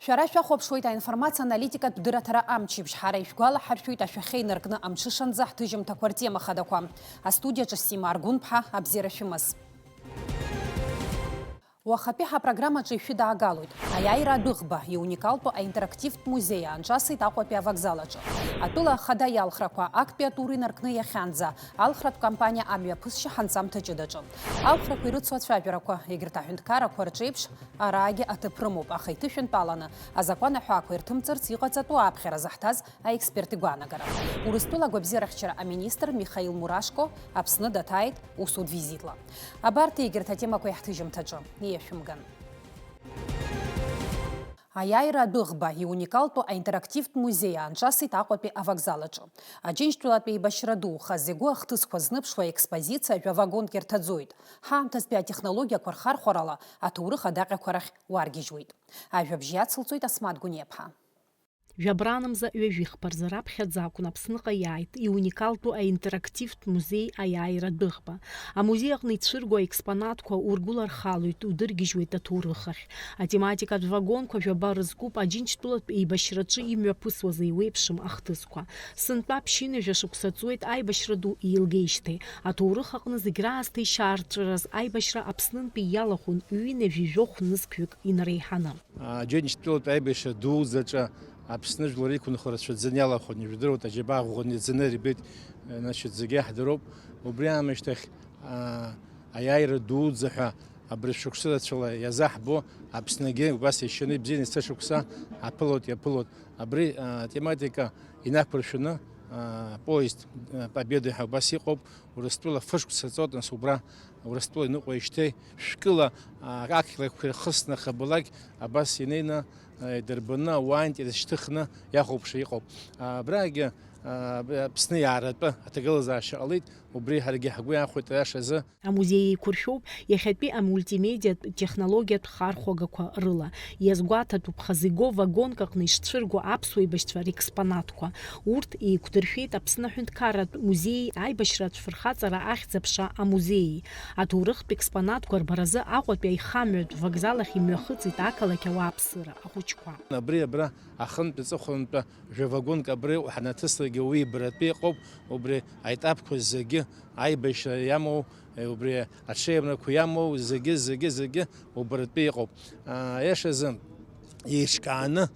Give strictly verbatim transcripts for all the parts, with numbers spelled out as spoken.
Шәара шәахәаԥшуеит аинформациа аналитикатә дырраҭара амчыбжь. Ҳара ишәгәалаҳаршәоит ашәахьа инаркны амҽышанӡа ҳҭыжьымҭақәа ртема хадақәа. Астудиаҿы Сима Аргәынԥҳа, абзиара шәымаз. Уахатәи ҳапрограммаҿы ишәыдаагалоит. Аиааира адәыӷба, иуникалтәу аинтерактивтә музеи аанҿасит Аҟәатәи авокзал аҿы. Атәыла ахада иалхрақәа актәи атур инаркны иахьанӡа, алхратә кампаниа амҩаԥысшьа ҳанҵамҭа ҷыдаҿы. Алхрақәа ирыцу ацәажәарақәа, егьырҭ аҳәынҭқаррақәа рҿеиԥш, араагьы аҭыԥ рымоуп, аха иҭышәынтәаланы азакәан аҳәаақәа ирҭымҵырц иҟаҵатәу аԥхьара заҳҭаз аексперт игәаанагара. Урыстәыла агәабзиарахьчара аминистр Михаил Мурашко Аԥсны даҭааит усутә визитла. Абарҭ егьырҭ атемақәа иаҳҭыжьымҭаҿы иашәымган. Аиааира адәыӷба, иуникалтәу аинтерактивтә музеи аанҿасит Аҟәатәи авокзал аҿы. Аџьынџьтәылатә еибашьра ду, хазы игәы ахҭысқәа зныԥшуа аекспозициа жәа вагонк ирҭаӡоит. Ҳаамҭазтәи атехнологиақәа рхархәарала аҭоурых адаҟьақәа рахь уаргьежьуеит. Ажәабжь иацылҵоит Асмаҭ Гәыниаԥҳа. Жәабранамза ҩажәихԥа рзы раԥхьаӡа акәын Аԥсныҟа иааит иуникалтәу аинтерактивтә музеи Аиааира адәыӷба. Амузеи аҟны ицәырго аекспонатқәа ургәылархалоит, удыргьежьуеит аҭоурых ахь. Атематикатә вагонқәа жәаба рызкуп Аџьынџьтәылатә еибашьраҿы имҩаԥысуаз еиуеиԥшым ахҭысқәа. Сынтәа ԥшьынҩажәа шықәса ҵуеит аибашьра ду еилгеижьҭеи. Аҭоурых аҟны зегь раасҭа ишьаарҵәыраз аибашьра Аԥснынтәи иалахәын ҩынҩажәи жәохә нызқьҩык инареиҳаны. Аџьынџьтәылатә аибашьра дуӡӡаҿы Аԥсны жәлар иқәынхо рацәаӡаны иалахәын, ижәдыруеит, аџьабаа ӷәӷәаны иӡаны ирбеит, значит, зегьы иаҳдыруп. Убри аамышьҭахь, аа, аиааира дуӡӡа ҳәа абри шықәса рацәала иазаҳбо, Аԥсныгьы убас ишьаны ибзианы есышықәса аԥылоит, иаԥылоит. Абри, аа, тематика инақәыршәаны, аа, поезд, аа, Победы ҳәа убас иҟоуп, Урыстәыла фышықәса ҵуеит, нас убра Урыстәыла иныҟәеижьҭеи шәкыла, аа, ақалақьқәа ирхысны хабалак абас инеины, аа, идырбаны, ауаа интерес шьҭыхны иахәаԥшуа иҟоуп. Абрагьы, аа, Аԥсны иааратәы аҭагылазаашьа ҟалеит, убри ҳаргьы ҳгәы иахәеит аиашазы. Амузеи еиқәыршәоуп иахьатәи амультимедиатә технологиатә хархәагақәа рыла. Иазгәаҭатәуп хазы игоу вагонк аҟны ишцәырго аԥсуа еибашьцәа рекспонатқәа. Урҭ еиқәдыршәеит Аԥсны аҳәынҭқарратә музеии аибашьратә фырхаҵара ахьӡ-аԥша амузеии. Аҭоурыхтә експонатқәа рбаразы Аҟәатәи аихамҩатә вокзал ахь имҩахыҵит ақалақь ауааԥсыра ахәыҷқәа. Абри абра ахынтә аҵыхәантәа жәа вагонк абра иҟоу ҳанаҭыслакгьы уи ибаратәы иҟоуп, убри аетапқәа зегьы аибашьра иамоу, убри аҽеимрақәа иамоу зегьы, зегьы, зегьы убаратәы иҟоуп. Аиашазы, еиҿкааны,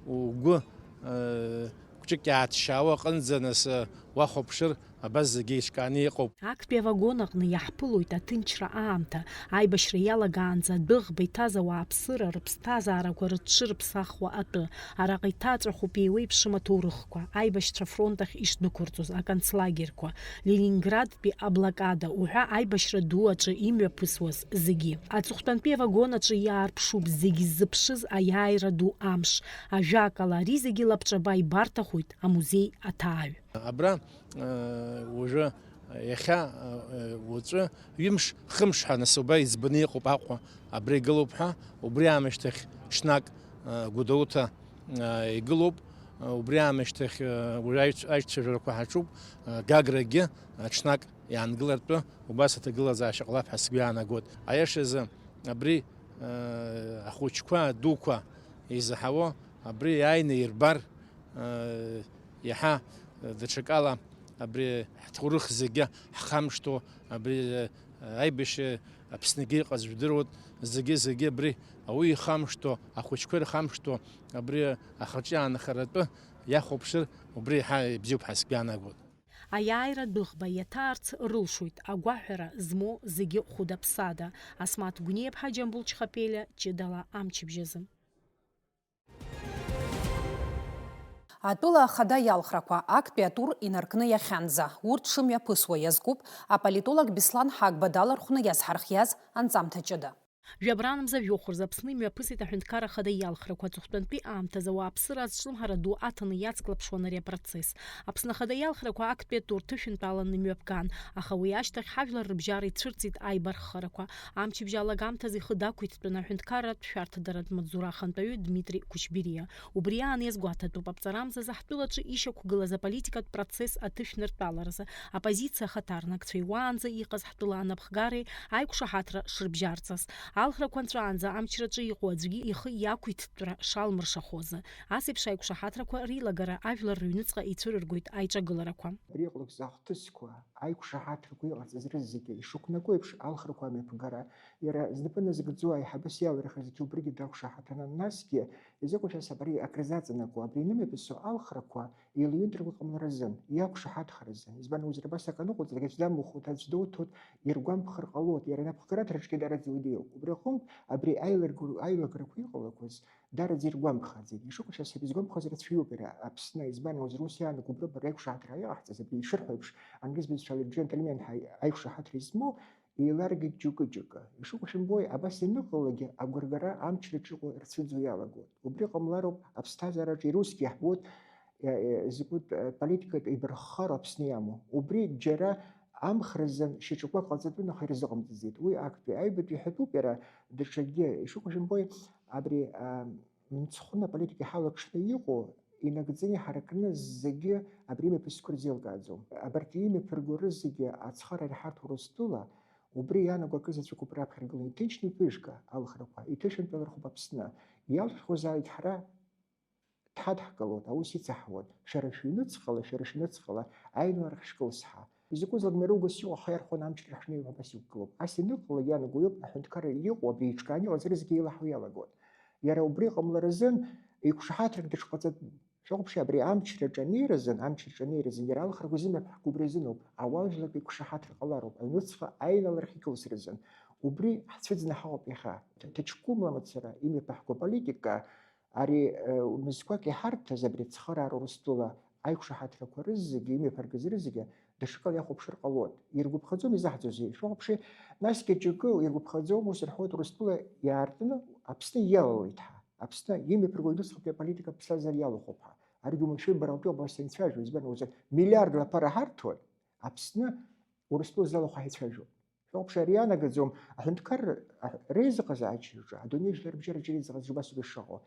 угәы, кәҷык иааҭшьаауа аҟынӡа, нас, уахәаԥшыр, абас зегьы еиҿкааны иҟоуп. Актәи авагон аҟны иаҳԥылоит аҭынчра аамҭа, аибашьра иалагаанӡа адәыӷба иҭаз ауааԥсыра рыԥсҭазаарақәа рыҽшырыԥсахуа атәы. Араҟа иҭаҵәахуп еиуеиԥшым аҭоурыхқәа, аибашьцәа афронт ахь ишдәықәырҵоз, аконцлагерьқәа, Ленинградтәи аблокада уҳәа аибашьра ду аҿы имҩаԥысуаз зегьы. Аҵыхәтәантәи авагон аҿы иаарԥшуп зегь ззыԥшыз аиааира ду амш. Ажәакала, ари зегьы лабҿаба ибарҭахоит амузеи аҭааҩ. Абра, э, уажәы, иахьа, э, уаҵәы, ҩымш, хымш ҳәа насоуба иӡбаны иҟоуп Аҟәа абра игылоуп ҳәа, убри аамышьҭахь ҽнак, э, Гәдоуҭа, э, игылоуп, э, убри аамышьҭахь, э, уажәы аиҿ-, аиҿцәажәарақәа ҳаҿуп, э, Гаграгьы, э, ҽнак иаангылартәы убас аҭагылазаашьа ҟалап ҳәа сгәы иаанагоит. Аиашазы, абри, э, ахәыҷқәа, адуқәа изаҳауа, абри иааины ирбар, Иаҳа даҽакала абри ҳҭоурых зегьы ҳхамышҭуа, абри аибашьра Аԥсныгьы иҟаз жәдыруеит, зегьы, зегьы абри ауаҩы ихамышҭуа, ахәыҷқәа ирхамышҭуа, абри ахаҿы иаанхаратәы иахәаԥшыр, убри еиҳа ибзиоуп ҳәа сгәы иаанагоит. Аиааира адәыӷба иаҭаарц рылшоит, агәаҳәара змоу зегьы хәыда-ԥсада. Асмаҭ Гәниаԥҳа, Џьамбул Чхапелиа, ҷыдала амчыбжьазы. Атәыла ахада иалхрақәа актәи атур инаркны иахьанӡа, урҭ шымҩаԥысуа иазкуп аполитолог Беслан Ҳагба далархәны иазҳархиаз анҵамҭа ҷыда. Жәабранамза жәохә рзы Аԥсны имҩаԥысит аҳәынҭқар ахада иалхрақәа. Аҵыхәтәантәи аамҭазы ауааԥсыра азҿлымҳара ду аҭаны иацклаԥшуан ари апроцесс. Аԥсны ахада иалхрақәа актәи атур ҭышәынтәаланы имҩаԥган, аха уи ашьҭахь ҳажәлар рыбжьара ицәырҵит аибарххарақәа. Амчыбжь алагамҭазы ихы дақәиҭтәын аҳәынҭқарратә шәарҭадаратә маҵзура ахантәаҩы Дмитри Кучбериа. Убри аан иазгәаҭатәуп, аԥҵарамзазы ҳтәылаҿы ишьақәгылаз аполитикатә процесс аҭышәныртәаларазы, аоппозициа ахаҭарнакцәеи уаанӡа иҟаз ҳтәыла анапхгареи аиқәшаҳаҭра шрыбжьарҵаз. Алхрақәа нҵәаанӡа амчраҿы иҟоу аӡәгьы ихы иақәиҭтәра шалмыршахозы. Ас еиԥш аиқәшаҳаҭрақәа реилагара ажәлар рыҩныҵҟа ицәырыргоит аиҿагыларақәа. Абри иҟалақәаз ахҭысқәа, аиқәшаҳаҭрақәа иҟарҵаз рызегьы ишықәнаго еиԥш алхрақәа амҩаԥгара, иара знапы назыгӡо аиҳабыс иалырхыз зегьы убригьы дақәшаҳаҭын, насгьы изакәшәаз абри акрызаҵанакуа, абри инымҩаԥысо алхрақәа еилаҩынтрақәа ҟамларазын, иақәшаҳаҭхаразын. Избан ус абас акы аныҟоуҵалак, аӡә дамухуеит, аӡә доуҭоит, иргәамԥхар ҟалоит, иара анапхгараҭраҿгьы дараӡа уи диоуп. Убри аҟынтә абри аилыргар-, аилагарақәа иҟалақәаз дараӡа иргәамԥхаӡеит. Ишыҟоу шәа сара изгәамԥхаз рацәаҩуп иара Аԥсны, избан ус рус иаанаго убра бара аиқәшаҳаҭра иҟаҳҵаз, абри ишырҳәо еиԥш, англыз бызшәала джентльмен ҳәа аиқәшаҳаҭра измоу, еиларгеит џьоукы-џьоукы. Ишыҟоу шәымбои, абас ианыҟалалакгьы агәыргара амчраҿ иҟоу рцәыӡуа иалагоит. Убри ҟамлароуп аԥсҭазаараҿы ирусгьы иаҳбоит, э, э, закәытә, э, политикатә еибарххара Аԥсны иамоу. Убри џьара амхразын шьаҿақәак ҟаҵатәын, аха ирзыҟамҵаӡеит. Уи актәи аҩбатәи ҳәатәуп иара даҽакгьы. Ишыҟоу шәымбои, абри, а, мцхәны аполитика иҳалаҽны иҟоу, инагӡаны иҳаракны зегьы абри имҩаԥысқәа рзеилкааӡом. Абарҭ имҩаԥырго рызегьы ацхыраара иҳарҭо Урыстәыла, убри иаанаго акы заҵәык ауп раԥхьа иргыланы. Иҭынчны иԥыжәга алхрақәа, иҭышәынтәалархоуп Аԥсны. Иалшәхәозааит ҳара дҳадҳкылоит, аус ицаҳауеит. Шәара шәыҩныҵҟала, шәара шәыҩныҵҟала аинларахь шәкылсҳа. Изакәызаалак мҩарыгас иҟоу ҳаиархон амчра ҳшнеиуа абас иқәгылоуп. Ас ианыҟала ианаго иоуп аҳәынҭқарра иҟоу абри еиҿкааны иҟаз рызегьы еилаҳауа иалагоит. Иара убри ҟамларазын, еиқәшаҳаҭрак даҽҟаҵатәуп. Шәоуп шьа абри амчраҿы анеиразын, амчраҿы анеиразын, иара алхрақәа зымҩаԥҳго убри азыноуп, ауаажәларратә еиқәшаҳаҭра ҟалароуп, аҩнуҵҟа аиналарахь икылсразын. Убри ҳцәыӡны ҳаҟоуп иахьа. Ҭаҷкәымла мацара имҩаԥаҳго аполитика, ари, э, мызқәак иҳарҭаз абри ацхыраара Урыстәыла аиқәшаҳаҭрақәа рызегьы, имҩаԥыргаз рызегьы, даҽакала иахәаԥшыр ҟалоит. Иргәаԥхаӡом, изаҳӡозеи? Шәоуп, ши, насгьы џьоукы иргәаԥхаӡом, ус рҳәоит, Урыстәыла иаартны Аԥсны иалалеит ҳәа. Аԥсны имҩаԥырго аҩнуҵҟатәи аполитика аԥсҭазаара иалахәуп ҳәа. Аригьы умашәыр баралтәи убас инцәажәо, избан ус миллиардла аԥара ҳарҭоит, Аԥсны Урыстәыла залахәу ҳаицәажәо. Шәоуп, ши, ари иаанагаӡом, аҳәынҭқарра, аҳ-, реизыҟазаашьаҿы, адунеи жәлар рыбжьараҿы реизыҟазаашьа убас ауп ишыҟоу.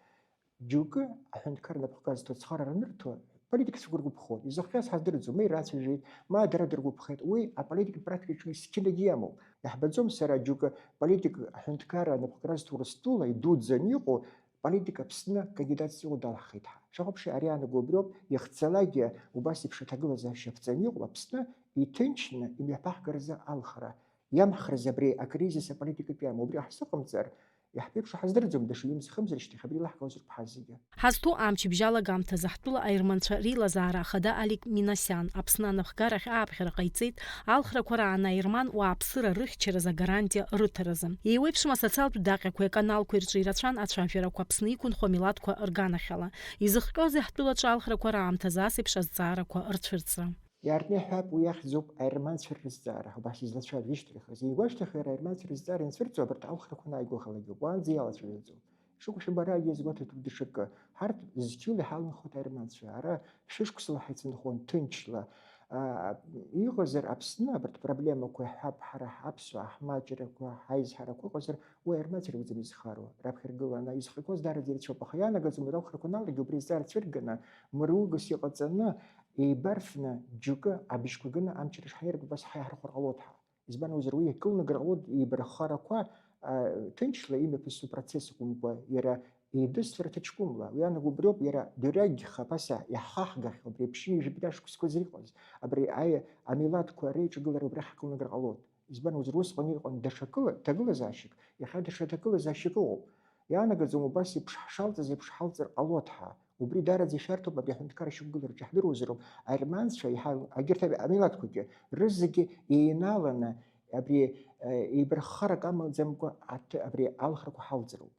Џьоукы аҳәынҭқарра напхгара зҭо ацхыраара анырҭо, политикцәа ргәаԥхоит. Изыхҟьаз ҳаздырӡом, ма ирацәажәеит, ма дара дыргәаԥхеит. Уи аполитикатә практикаҿы есқьынагьы иамоуп. Иаҳбаӡом сара џьоукы политик аҳәынҭқарра напхгара зҭо Урыстәыла идуӡӡаны иҟоу политик Аԥсны кандидатс иҟоу далҳхит ҳәа. Шәахәаԥши, ари иаанаго убриоуп, иахьцалакгьы убас еиԥш аҭагылазаашьа ԥҵаны иҟоуп Аԥсны, иҭынчны имҩаԥаҳгаразы алхра. Иамхрыз абри акризис аполитикатә иамоу, убри ҳзыҟамҵар, иаҳԥеиԥшу ҳаздырӡом, даҽа ҩымз-хымз рышьҭахь абри илаҳкаозар ҳа зегьы. Ҳазҭоу амчыбжь алагамҭазы ҳтәыла аерманцәа реилазаара ахада Алик Минасиан Аԥсны анапхгарахь ааԥхьара ҟаиҵеит, алхрақәа раан аерман уааԥсыра рыхьчаразы агарантиа рыҭаразы. Еиуеиԥшым асоциалтә даҟьақәеи аканалқәеи рҿы ирацәан ацәажәарақәа Аԥсны иқәынхо амилаҭқәа рганахьала. Изыхҟьозеи ҳтәылаҿы алхрақәа раамҭазы ас еиԥш азҵаарақәа рцәырҵра? Иаартны иаҳҳәап, уи иахьӡуп аерманцәа рызҵаара, убас излацәажәо ишьҭахьхаз. Игәашьҭахьоу иара аерманцәа рызҵаара ианцәырҵуа, абарҭ алхрақәа анааигәахалак иоуп. Уаанӡа иалацәажәаӡом. Шыҟоу шәымбара егьи иазгәаҭатәуп даҽакы. Ҳарҭ зқьыла иҳаланхоит аерманцәа. Ара шәышықәсала ҳаицынхон ҭынчла. А, иҟазар Аԥсны абарҭ проблемақәа иаҳҳәап, ҳара ҳаԥсуаа, ҳмаҷрақәа, ҳаизҳарақәа ыҟазар, уи аерманцәа ракәӡам изхароу, раԥхьа иргыланы изхақәоз даараӡа ирацәоуп. Аха иаанагаӡом, уи алхрақәа аналагьы убри азҵаара цәырганы, мыругас иҟаҵаны, еибарфны, џьоукы абжьқәа ганы амчра шҳаиртә убас ҳаиҳархәар ҟалоит ҳәа. Избан акәзар, уи икылнагар ҟалоит еибарххарақәа, а, ҭынчла имҩаԥысу процесс акәымкәа, иара еидыслар ҭаҷкәымла. Уи иаанаго убриоуп, иара дырҩегьых абас иаҳхаҳгахьоу абри аԥшьынҩажәи жәаба шықәсқәа зыҟаз, абри аи-, амилаҭқәа реиҿагылара убра ҳкылнагар ҟалоит. Избан акәзар, усҟан иҟан даҽа кыла-, ҭагылазаашьак, иахьа даҽа ҭагылазаашьак ыҟоуп. Иаанагаӡом, убас еиԥш ҳшалҵыз еиԥш ҳалҵыр ҟалоит ҳәа. Убри даараӡа ишәарҭоуп, абри аҳәынҭқарра шьақәгылараҿы иаҳдыруазароуп, аерманцәа, иҳа-, егьырҭ ами-, амилаҭқәагьы рызегьы еинааланы абри, э, еибарххарак амаӡамкәа аҭ-, абри алхрақәа ҳалҵыроуп.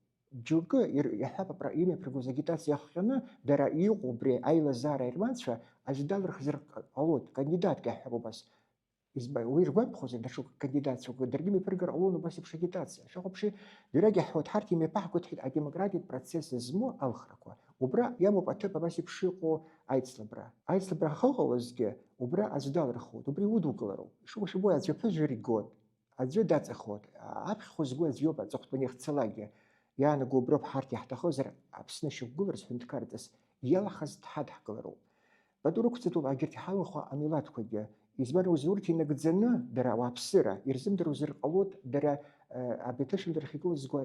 Џьоукы ир-, иаҳҳәап, апра-, имҩаԥыргоз агитациа иахҟьаны, дара иҟоу убри аилазаара аерманцәа аӡә далырхзар ҟ-, ҟалоит, кандидатк иаҳҳәап убас. Избан, уи иргәамԥхозар, даҽа кандидатцәак даргьы мҩаԥыргар ҟалон убас еиԥш агитациа. Шәахәаԥши, дырҩегьых ҳҳәоит, ҳарҭ имҩаԥаҳгоит ҳәа адемократиатә процесс змоу алхрақәа. Убра иамоуп аҭыԥ абас еиԥш иҟоу аицлабра. Аицлабра ахьыҟалазгьы, убра аӡә далырхуеит, убри удукылароуп. Ишыҟоу шәыбои, аӡәы аԥыжәара игоит, аӡәы даҵахоит, аԥхьахә зго аӡә иоуп аҵыхәтәаны иахьцалакгьы. Иаанаго уброуп ҳарҭ иаҳҭахызар Аԥсны шьақәгыларц ҳәынҭқарҵас иалахаз дҳадҳкылароуп. Пату рықәҵатәуп егьырҭ иҳалахәу амилаҭқәагьы. Избан акәзар, урҭ инагӡаны, дара ауааԥсыра ирзымдыруазар ҟалоит, дара, абеҭышәынтә рахь игылазго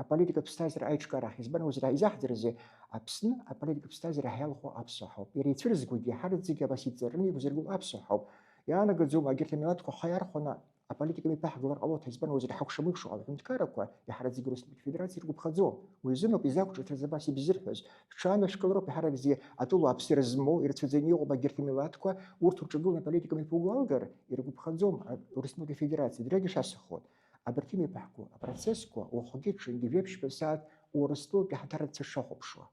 аполитикатә ԥсҭазаара аиҿкаарахь. Избан акәзар, изаҳӡарызеи? Аԥсны аполитикатә ԥсҭазаара иалахәу аԥсуаа ҳауп. Иара ицәырызгогьы, ҳарҭ зегьы абас иҵарны иқәзыргыло аԥсуаа ҳауп. Иаанагаӡом, егьырҭ амилаҭқәа ҳхы иархәаны аполитика меиԥаҳгалар ҟалоит, избан акәзар, ҳақәшамо ишыҟоу аҳәынҭқаррақәа, иаҳараӡак Урыстәылатәи Федерациа иргәаԥхаӡом. Уи азын ауп изақәҿиҭыз абас ибзырҳәоз. Шәҽаанышәкылароуп, иаҳаракгьы атәыла аԥсра змоу, ирацәаӡаны иҟоуп егьырҭ амилаҭқәа, урҭ урҿагыланы аполитика меиԥугәалгар, иргәаԥхаӡом, а, Урыстәылатәи Федерациа, дырҩегьых шәасҳәахоит. Абарҭ имеиԥаҳго апроцессқәа уахгьы ҽынгьы жәеиԥшьба сааҭ Урыстәылатәи ҳаҭарнакцәа шахәаԥшуа.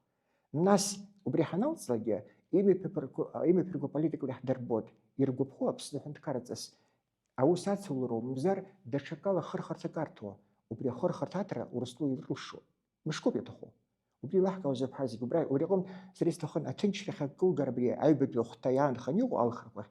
Нас, убри ҳаналҵлакгьы, имҩаԥырго, имҩаԥырго аполитикала иаҳдырбоит, иргәаԥхо Аԥсны аҳәынҭқарра ҵас аус ацулароу, мамзар даҽакала хырхарҭак арҭо, убри ахырхарҭа аҭара Урыстәыла илрылшо. Мышкоуп иаҭаху. Убри илаҳкаауазеи, аԥҳа зегь, убра, убри аҟынтә сара исҭахын аҭынчрахь акылгара абри аҩбатәи ахәҭа иаанхан иҟоу алхрақәа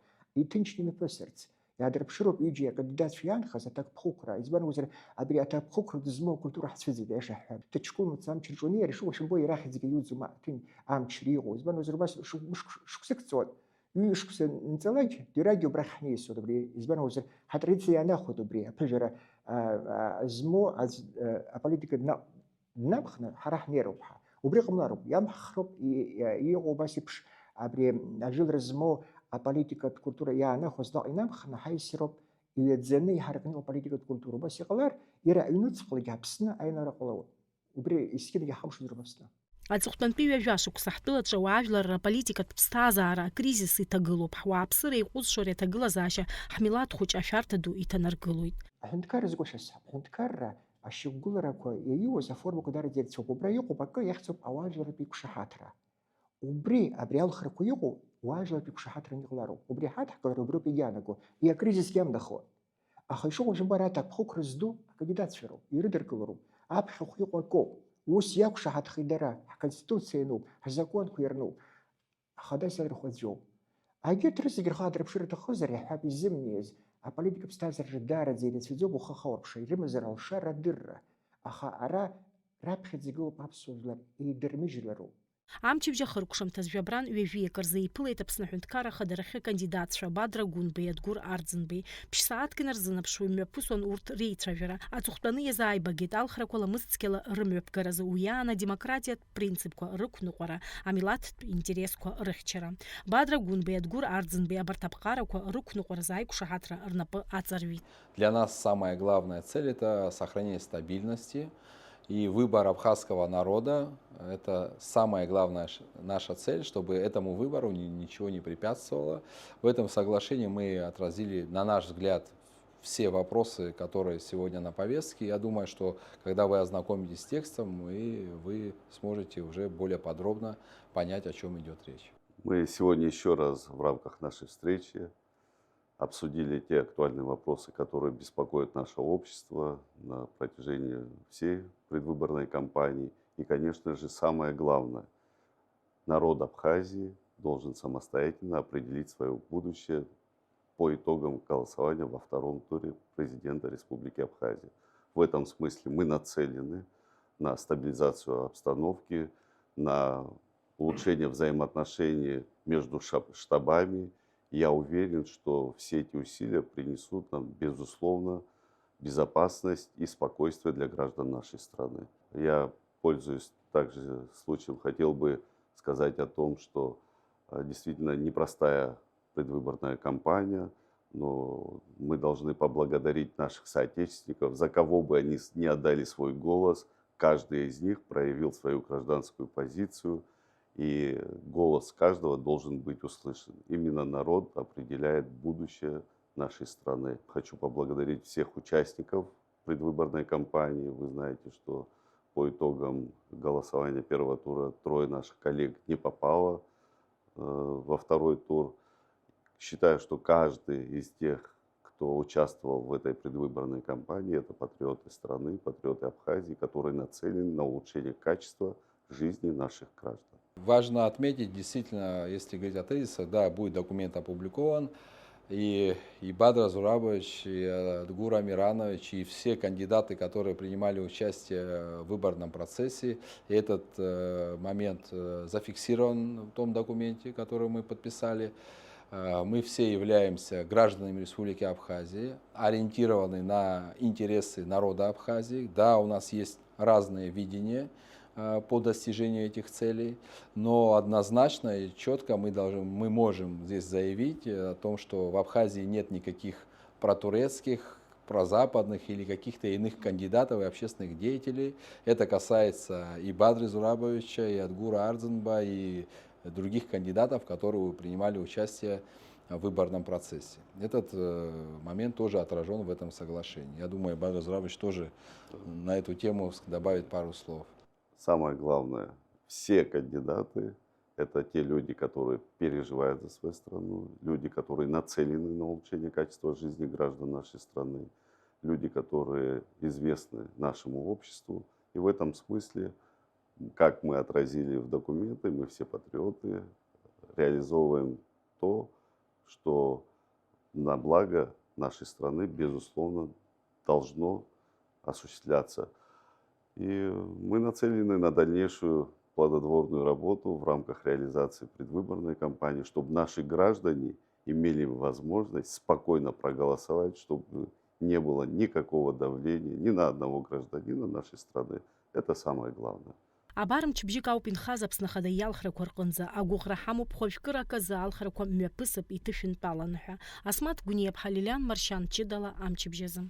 иҭынчны имҩаԥысырц. Иаадырԥшыроуп ҩыџьа акандидатцәа иаанхаз аҭакԥхықәра, избан акәзар, абри аҭакԥхықәра дызмоу акультура ҳцәыӡит, аиаша ҳҳәап. Ҭаҷкәым мацара амчра ҿуаны иара ишыҟоу шәымбои, иара ахьӡгьы иуӡом, аҭын амчра иҟоу, избан акәзар, убас шықә-, мышк-, шықәсык ҵуан, ҩышықәса нҵалак, дырҩегьых убрахь ҳнеисуеит, убри, избан акәзар, ҳатрадициа иаанахәоит убри, аԥыжәара, а, а, змоу аӡә, а, аполитика дна-, днамхны ҳара ҳнеироуп ҳәа. Убри ҟамлароуп, иамҳхроуп, и-, и-, иҟоу убас еиԥш абри ажәылара змоу аполитикатә культура иаанахәаз наҟ инамхны ҳаиасроуп, иҩаӡаны иҳаракны иҟоу аполитикатә культура. Убас иҟалар, иара аҩнуҵҟагьы Аԥсны аинара ҟалауеит. Убри есқьынгьы ҳамшуп Аԥсны. Аҵыхәтәантәи ҩажәа шықәса ҳтәылаҿы ауаажәларра аполитикатә ԥсҭазаара акризис иҭагылоуп, ҳуааԥсыра еиҟәызшо ари аҭагылазаашьа ҳмилаҭ хәыҷы ашәарҭа ду иҭанаргылоит. Аҳәынҭқарра закәашьас, аҳәынҭқарра ашьақәгыларақәа иаиуаз аформақәа дараӡа ирцәоуп. Убра иҟоуп акы, иахьӡуп ауаажәларратә иқәшаҳаҭра. Убри, абри алхрақәа иҟоу, уаажәларратә иқәшаҳаҭран иҟалароуп. Убри ҳадҳкылар убриоуп иагьаанаго, иакризисгьы иамнахуа. Аха ишыҟоу жәымбар, аҭакԥхықәра зду акандидатцәа роуп, ирыдыркылароуп, аԥхьахә иҟоу акоуп. Ус иақәшаҳаҭхеит дара, ҳконституциа иануп, ҳзакәанқәа ирнуп. Ахада сархәаӡоуп. Агьырҭ рызегь рхы аадырԥшыр рҭахызар, иаҳҳәап, изымнеиз, аполитика ԥсҭазаараҿы даараӡа ирацәаӡоуп ухы ахаурԥшра, ирымазар алшара, адырра. Аха ара раԥхьаӡа игылоуп аԥсуа жәлар еидырмыжьлароуп. Амчыбжь ахыркәшамҭаз жәабран ҩажәиак рзы иԥылеит Аԥсны Аҳәынҭқарра Ахадарахьы акандидатцәа Бадра Гәынбеи, Адгәыр Арӡынбеи. Ԥшь-сааҭк инарзынаԥшуа имҩаԥысуан урҭ реицәажәара. Аҵыхәтәаны иазааибагеит алхрақәа ламыс цқьала рымҩаԥгаразы, уи аан адемократиатә принципқәа рықәныҟәара, амилаҭтә интересқәа рыхьчара. Бадра Гәынбеи, Адгәыр Арӡынбеи абарҭ аԥҟарақәа рықәныҟәаразы аиқәшаҳаҭра рнапы аҵарҩит. Для нас самая главная цель — это сохранение стабильности. И выбор абхазского народа — это самая главная ш-, наша цель, чтобы этому выбору ни-, ничего не препятствовало. В этом соглашении мы отразили, на наш взгляд, все вопросы, которые сегодня на повестке. Я думаю, что когда вы ознакомитесь с текстом, и вы сможете уже более подробно понять, о чем идет речь. Мы сегодня ещё раз в рамках нашей встречи обсудили те актуальные вопросы, которые беспокоят наше общество на протяжении всей предвыборной кампании. И, конечно же, самое главное, народ Абхазии должен самостоятельно определить своё будущее по итогам голосования во втором туре президента Республики Абхазия. В этом смысле мы нацелены на стабилизацию обстановки, на улучшение взаимоотношений между шаб-, штабами. Я уверен, что все эти усилия принесут нам, безусловно, безопасность и спокойствие для граждан нашей страны. Я, пользуясь также случаем, хотел бы сказать о том, что, э, действительно непростая предвыборная кампания, но мы должны поблагодарить наших соотечественников, за кого бы они с-, не отдали свой голос, каждый из них проявил свою гражданскую позицию, и голос каждого должен быть услышан. Именно народ определяет будущее нашей страны. Хочу поблагодарить всех участников предвыборной кампании. Вы знаете, что по итогам голосования первого тура трое наших коллег не попало, э, во второй тур. Считаю, что каждый из тех, кто участвовал в этой предвыборной кампании, это патриоты страны, патриоты Абхазии, которые нацелены на улучшение качества жизни наших граждан. Важно отметить, действительно, если говорить о тезисах, да, будет документ опубликован, и, и Бадра Зурабович, и, э, Адгур Амиранович, и все кандидаты, которые принимали участие в выборном процессе, этот, э, момент, э, зафиксирован в том документе, который мы подписали. Э, Мы все являемся гражданами Республики Абхазия, ориентированы на интересы народа Абхазии. Да, у нас есть разные видения э, по достижению этих целей, но однозначно и четко мы должны, мы можем здесь заявить э, о том, что в Абхазии нет никаких протурецких, прозападных или каких-то иных кандидатов и общественных деятелей. Это касается и Бадры Зурабовича, и Адгура Ардзинба, и других кандидатов, которые принимали участие в выборном процессе. Этот э, момент тоже отражен в этом соглашении. Я думаю, Бадр Зурабович тоже на эту тему вс- добавит пару слов. Самое главное, все кандидаты — это те люди, которые переживают за свою страну, люди, которые нацелены на улучшение качества жизни граждан нашей страны, люди, которые известны нашему обществу. И в этом смысле, как мы отразили в документы, мы все патриоты, реализовываем то, что на благо нашей страны, безусловно, должно осуществляться. И мы нацелены на дальнейшую плодотворную работу в рамках реализации предвыборной кампании, чтобы наши граждане имели возможность спокойно проголосовать, чтобы не было никакого давления ни на одного гражданина нашей страны. Это самое главное. Абар мчыбжьык ауп инхаз Аԥсны Ахада иалхрақәа рҟынӡа. Агәыӷра ҳамоуп, хәажәкыра аказы алхрақәа мҩаԥысып иҭышәынтәаланы ҳәа. Асмаҭ Гәыниаԥҳа, Лилиан Маршьан, ҷыдала амчыбжь азы.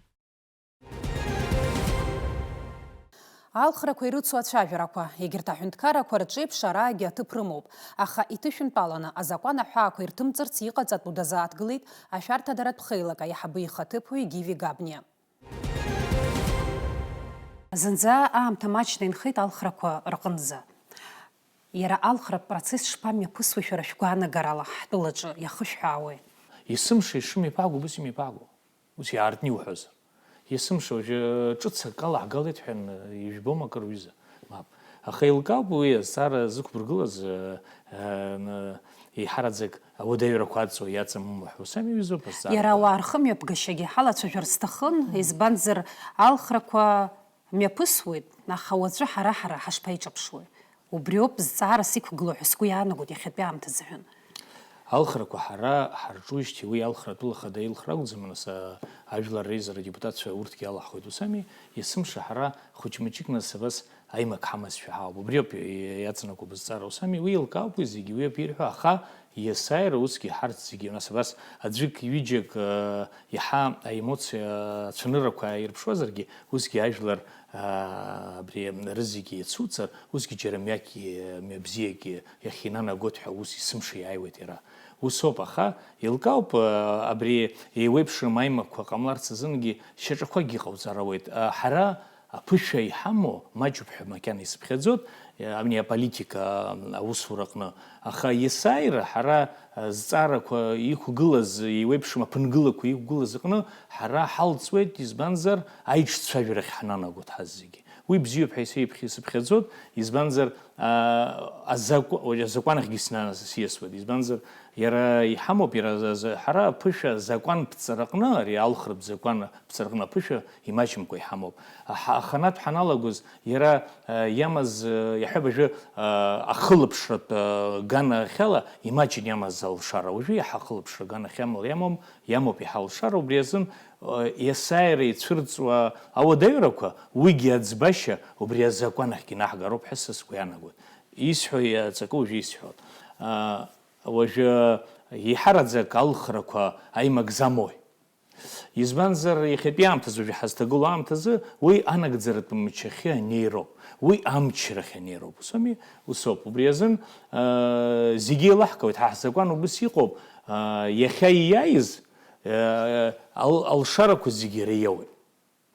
Алхрақәа ирыцу ацәажәарақәа, егьырҭ аҳәынҭқаррақәа рҿеиԥш араагьы аҭыԥ рымоуп, аха иҭышәынтәаланы азакәан аҳәаақәа ирҭымҵырц иҟаҵатәу дазааҭгылеит ашәарҭадаратә хеилак аиҳабы ихаҭыԥуаҩ Гиви Габниа. Зынӡа аамҭа маҷны инхеит алхрақәа рҟынӡа. Иара алхратә процесс шԥамҩаԥысуеи шәара шәгәаанагарала ҳтәылаҿы иахышәҳәаауеи? Есымша ишымҩаԥаго убыс имҩаԥаго. Ус иаартны иуҳәозар. Есымша уажәы ҿыц акы алаҳгалеит ҳәа ижәбома акыр, ҩыза? Мап. Аха еилкаауп уи азҵаара зықәбыргылаз, еиҳараӡак ауадаҩрақәа аҵоу иаҵамуму ҳәа. Ус ами, ҩызоуп азҵаара. Иара ауаа рхымҩаԥгашьагьы ҳалацәажәар сҭахын, избанзар, алхрақәа мҩаԥысуеит, аха уаҵәы ҳара-ҳара ҳашԥаиҿаԥшуеи? Убриоуп зҵаарас иқәгылоу ҳәа сгәы иаанагоит иахьатәи аамҭазы ҳәан. Алхрақәа ҳара ҳарҿуижьҭеи уи алхра атәыла хада илхра акәӡам, нас, ажәлар реизара адепутатцәа урҭгьы алаҳхуеит, ус ами? Есымша ҳара хәыҷ-мыҷык, нас, абас аимак ҳамазшәа ҳаауп. Убриоуп иаҵанакуа бызҵаара, ус ами? Уи еилкаауп уи зегьы, уи ауп ирҳәо, аха иесааира усгьы ҳарҭ зегьы, нас, абас аӡәык-ҩыџьак, иаҳа аемоциа ацәаныррақәа аирԥшуазаргьы, усгьы ажәлар, абри рызегьы иацуҵар, усгьы џьара мҩакгьы, мҩа бзиагьы иахьинанагоит ҳәа ус есымша иааиуеит иара. Усоуп, аха еилкаауп, абри еиуеиԥшым аимакқәа ҟамларц азынгьы шьаҿақәакгьы ҟауҵар ауеит. Ҳара аԥышәа иҳамоу маҷуп ҳәа макьана исыԥхьаӡоит, абни аполитика аусураҟны. Аха есааира ҳара зҵаарақәа иқәгылаз, еиуеиԥшым аԥынгылақәа иқәгылаз аҟны ҳара ҳалҵуеит, избанзар, аиҿцәажәарахь ҳнанагоит ҳаззегьы. Уи бзиоуп ҳәа исеиԥхьи сыԥхьаӡоит, избанзар, азакәанахьгьы сиасуеит, избанзар, иара иҳамоуп, иара ҳара аԥышәа азакәан ԥҵараҟны, ари алхратә закәан ԥҵараҟны аԥышәа имаҷымкәа иҳамоуп. Аханатә ҳаналагоз, иара иамаз, иаҳҳәап, ажәы ахылаԥшратә ганахьала имаҷын иамаз алшара, уажәы иаҳа ахылаԥшра ганахьамала иамам, иамоуп иаҳа алшара, убри азын есааира ицәырҵуа ауадаҩрақәа, уигьы аӡбашьа убри азакәанахьгьы инаҳгароуп ҳәа са сгәы иаанагоит. Исҳәо иаҵакы уажәы исҳәоит. Уажәы еиҳараӡак алхрақәа аимакӡамои? Избанзар, иахьатәи аамҭазы, уажәы ҳазҭагылоу аамҭазы, уи анагӡаратә мчахьы анеироуп, уи амчрахь анеироуп. Ус ами? Усоуп. Убри азын зегьы еилаҳкаауеит. Ҳа ҳзакәан убыс иҟоуп, иахьа ииааиз алшарақәа зегьы иара иоуеит.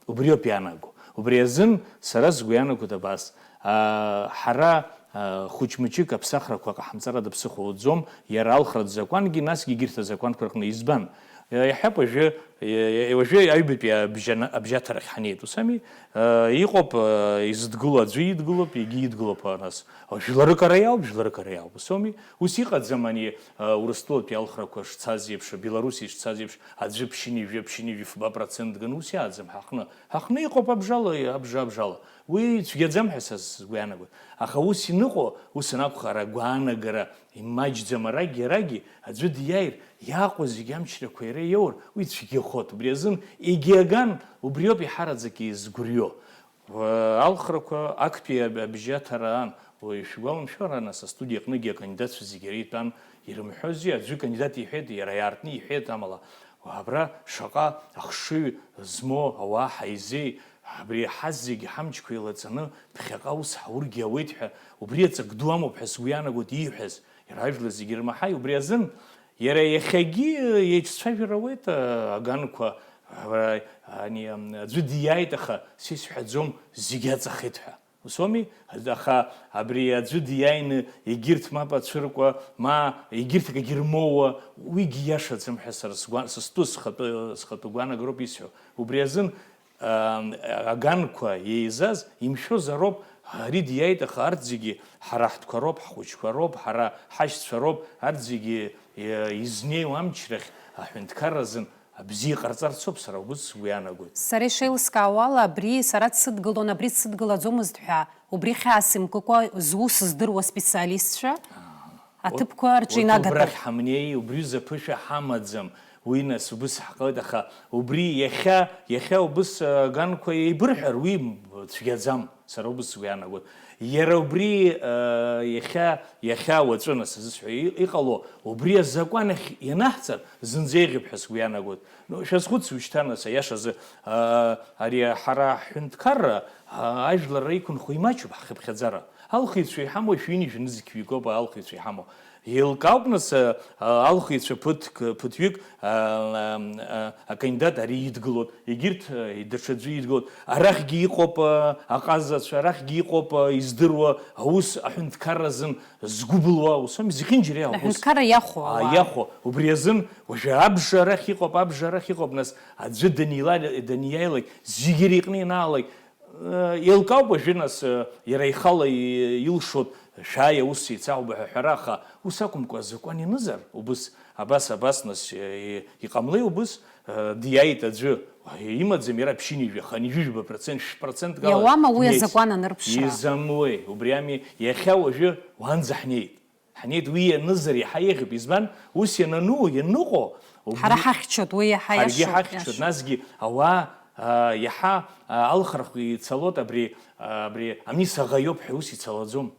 Убриоуп иаанаго. Убри азын сара сгәы иаанагоит абас, ҳара хәыҷ-мыҷык аԥсахрақәа ҟаҳамҵар ада ԥсыхәа уӡом, иара алхратә закәангьы, насгьы егьырҭ азакәанқәа рҟны. Избан? Иаҳҳәап, уажәы Е, е, уажәы аҩбатәи абжьана-, абжьаҭарахь ҳнеит, ус ами? Э, иҟоуп, э, изыдгыло аӡәы идгылоуп, егьи идгылоуп, а, нас. О, жәларык ара иауп, жәларык ара иауп, ус ауми? Ус иҟаӡам ани, э, Урыстәылатәи алхрақәа шцаз еиԥш, Белоруссиа шцаз еиԥш, аӡәы ԥшьынҩажәа, ԥшьынҩажәи фба процент ганы ус иааӡам ҳаҟны. Ҳаҟны иҟоуп абжала, абжа, абжала. Уи цәгьаӡам ҳәа са сгәы иаанагоит. Аха ус иныҟәо, ус анакәха, ара агәаанагара имаҷӡам, арагьы, арагьы, аӡәы диааир, иааҟоу зегьы амчрақәа иара иоур, уи цәгьахоит. Убри азын егьи аган, убриоуп иҳараӡак изгәырҩо. Уа, алхрақәа актәи аб-, абжьаҭара аан, уаҩ шәгәаламшәо, ара нас астудиа аҟныгьы акандидатцәа зегьы ара итәан, ирымҳәози, аӡәы кандидат иҳәеит, иара иаартны иҳәеит, амала, уа, абра шаҟа ахшыҩ змоу ауаа ҳаизеи, абри ҳазегь ҳамчқәа еилаҵаны, ԥхьаҟа ус ҳаургьы ауеит ҳәа, убри аҵак ду амоуп ҳәа сгәы иаанагоит ииҳәаз, иара ажәлар зегьы ирмаҳаи, убри азын, иара иахьагьы еицәцәажәар ауеит, а, аганқәа, а, ани, ам, аӡәы диааит, аха са исҳәаӡом, зегь аҵахеит ҳәа. Ус ауми? Аха абри аӡәы диааины, егьырҭ мап ацәыркуа, ма егьырҭ акгьы рмоуа, уигьы иашаӡам ҳәа сара сгәа-, сызтәу схатәы, схатәы гәаанагароуп исҳәо. Убри азын, ам, аганқәа еизаз, имшәозароуп, ари диааит, аха арҭ зегьы ҳара ҳтәқәа роуп, ҳхәыҷқәа роуп, ҳара ҳашьцәа роуп, арҭ зегьы, е, изнеиуа амчрахь аҳәынҭқарра азын абзиа ҟарҵарц ауп, сара убыс сгәы иаанагоит. Сара ишеилыскаауала, абри сара дсыдгылон, абри дсыдгылаӡомызт ҳәа, убри хьаас имкыкәа зус здыруа специалистцәа аҭыԥқәа рҿы Урҭ инагатәуп. Убрахь ҳамнеи, убри ҩыза ԥышәа ҳамаӡам, уи нас убыс ҳҟалеит, аха убри иахьа, иахьа убыс, а, аганқәа еибырҳәар, уи цәгьаӡам. Сара убыс сгәы иаанагоит. Иара убри, э, иахьа, иахьа уаҵәы, нас, сзысҳәо и-, иҟало, убри азакәан ахь ианаҳҵар, зынӡа еиӷьуп ҳәа сгәы иаанагоит. Ну, шәазхәыц уажәшьҭа, нас, аиашазы, э, ари ҳара ҳҳәынҭқарра, э, ажәлар реиқәынхо имаҷуп ҳхыԥхьаӡара. Алхыҩцәа иҳамоу шәини жәнызқьҩык ауп алхыҩцәа иҳамоу. Еилкаауп, нас, а, а, алхыҩцәа ԥыҭк-, ԥыҭҩык, а, а, а, акандидат ари идгылоит, егьырҭ, а, даҽаӡәы идгылоит. Арахьгьы иҟоуп, а, аҟазацәа, арахьгьы иҟоуп, а, издыруа, аус аҳәынҭқарра азын згәы былуа, ус ами, зехьынџьара иаҳәа ус. Аҳәынҭқарра иахәо А, ауаа. Иахәо. Убри азын, уажәы абжа арахь иҟоуп, абжа арахь иҟоуп, нас, аӡәы данила-, даниааилак, зегьы иреиҟны ианаалак, Еилкаауп уажәы, нас, иара ихала и-, илшоит, шәааи, аус еицаҳауба ҳәа аҳәара, аха ус акәымкәа, азакәан ианызар, убыс, абас, абас, нас, и-, иҟамлеи убыс, диааит аӡәы, имаӡам иара ԥшьынҩажәи, аха ҩажәижәаба процент, шәи процентк ала Иауама уи днеиц. Азакәан анырԥшра? Изамуеи, убри ами, иахьа уажәы уанӡа ҳнеит. Ҳнеит, уи ианызар иаҳа еиӷьуп. Избан? Ус ианану, ианыҟоу, убри Ҳара ҳахьчоит, уи иаҳа Ҳаргьы иашоуп, ҳахьчоит, иашоуп. Насгьы ауаа, а, иаҳа, а, алхрахә ицалоит абри, а, абри амис аӷа иоуп ҳәа ус ицалаӡом.